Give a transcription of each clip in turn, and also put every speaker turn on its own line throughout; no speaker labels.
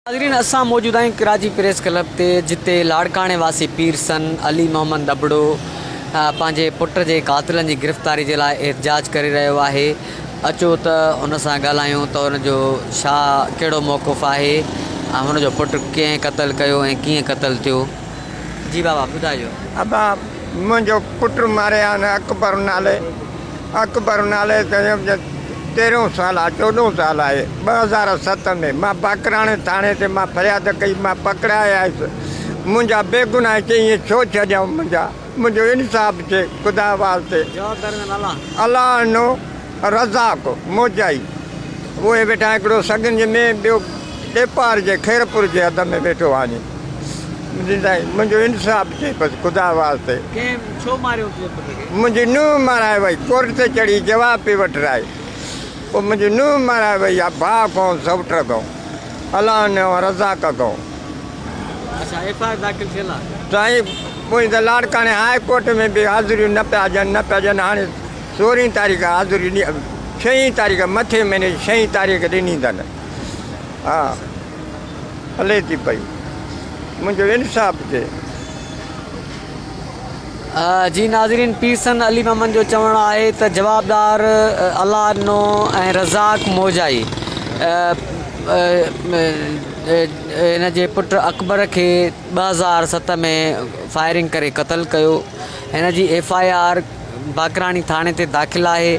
ناظرين اسان موجود آهيون ڪراچي پريس ڪلب تي جتي لاڙڪاڻي واسي پير سن علي محمد ابڙو پنهنجي پٽ جي قاتلن جي گرفتاري جي لاء احتجاج ڪري رهيو آهي اچو ته ان سان ڳالهايون ته ان جو ڇا ڪهڙو موقف آهي ۽ هن جو پٽ ڪنهن قتل ڪيو ۽ ڪيئن قتل ٿيو جي بابا ٻڌايو.
ابا منهنجو پٽ ماري آن اڪبر نالي اڪبر نالي تيرهون سال آ چوڏهون سال آهي 2007 ۾ مان باقراڻي ٿاڻي تي مان فرياد ڪئي مان پڪڙائي آيس منهنجا بيگناهه چي ائين ڇو ڇڏيائون منهنجا منهنجو انصاف ٿئي خدا واسطي
جوابدارن جا نالا.
الله ڏنو رزاق موجائي اهي ويٺا هڪڙو سڳنج ۾ ٻيو ڏيپار جي خيرپور جي حد ۾ ويٺو آهي منهنجو انصاف ٿئي بس خدا واسطي.
ڪنهن ڇو ماريو تنهنجي پٽ کي؟
منهنجي نونهن مارائي وئي ڪورٽ تي چڙهي جواب پئي وٺرائي پوء منهنجي نونهن مارائي وئي آ ڀاء کان سئوٽ کان الله ڏنو رزاق کان.
اڇا ايف I R داخل ٿيل آ.
سائين پوء ته لاڙڪاڻي هاء ڪورٽ ۾ به حاضريون نه پيا ڏين نه پيا ڏين هاڻي سورهين تاريخ حاضري ڇهين تاريخ مٿين مهيني جي ڇهين تاريخ ڏني اٿن ها هلي ٿي پئي منهنجو انصاف ٿئي.
جي ناظرين پير سن علي محمد جو چوڻ آهي ته جوابدار الله ڏنو ۽ رزاق موجائي هن جي پٽ اڪبر کي 2007 ۾ فائرنگ ڪري قتل ڪيو هن جي ايف I R Bakrani ٿاڻي تي داخل آهي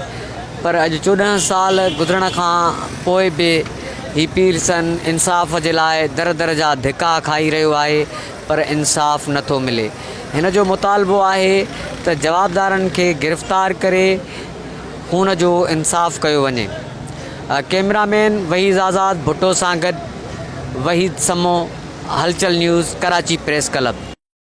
پر اڄ 14 سال گذرڻ کان پوء به هي پير سن انصاف جي لاء در در جا ڌڪا کائي رهيو آهي پر انصاف نه ٿو ملي. هن جو مطالبو آهي ته جوابدارن کي گرفتار ڪري خون جو انصاف ڪيو وڃي. ڪئميرا مين وحيد آزاد ڀٽو سان گڏ Waheed Samo, Halchal news, Karachi press club.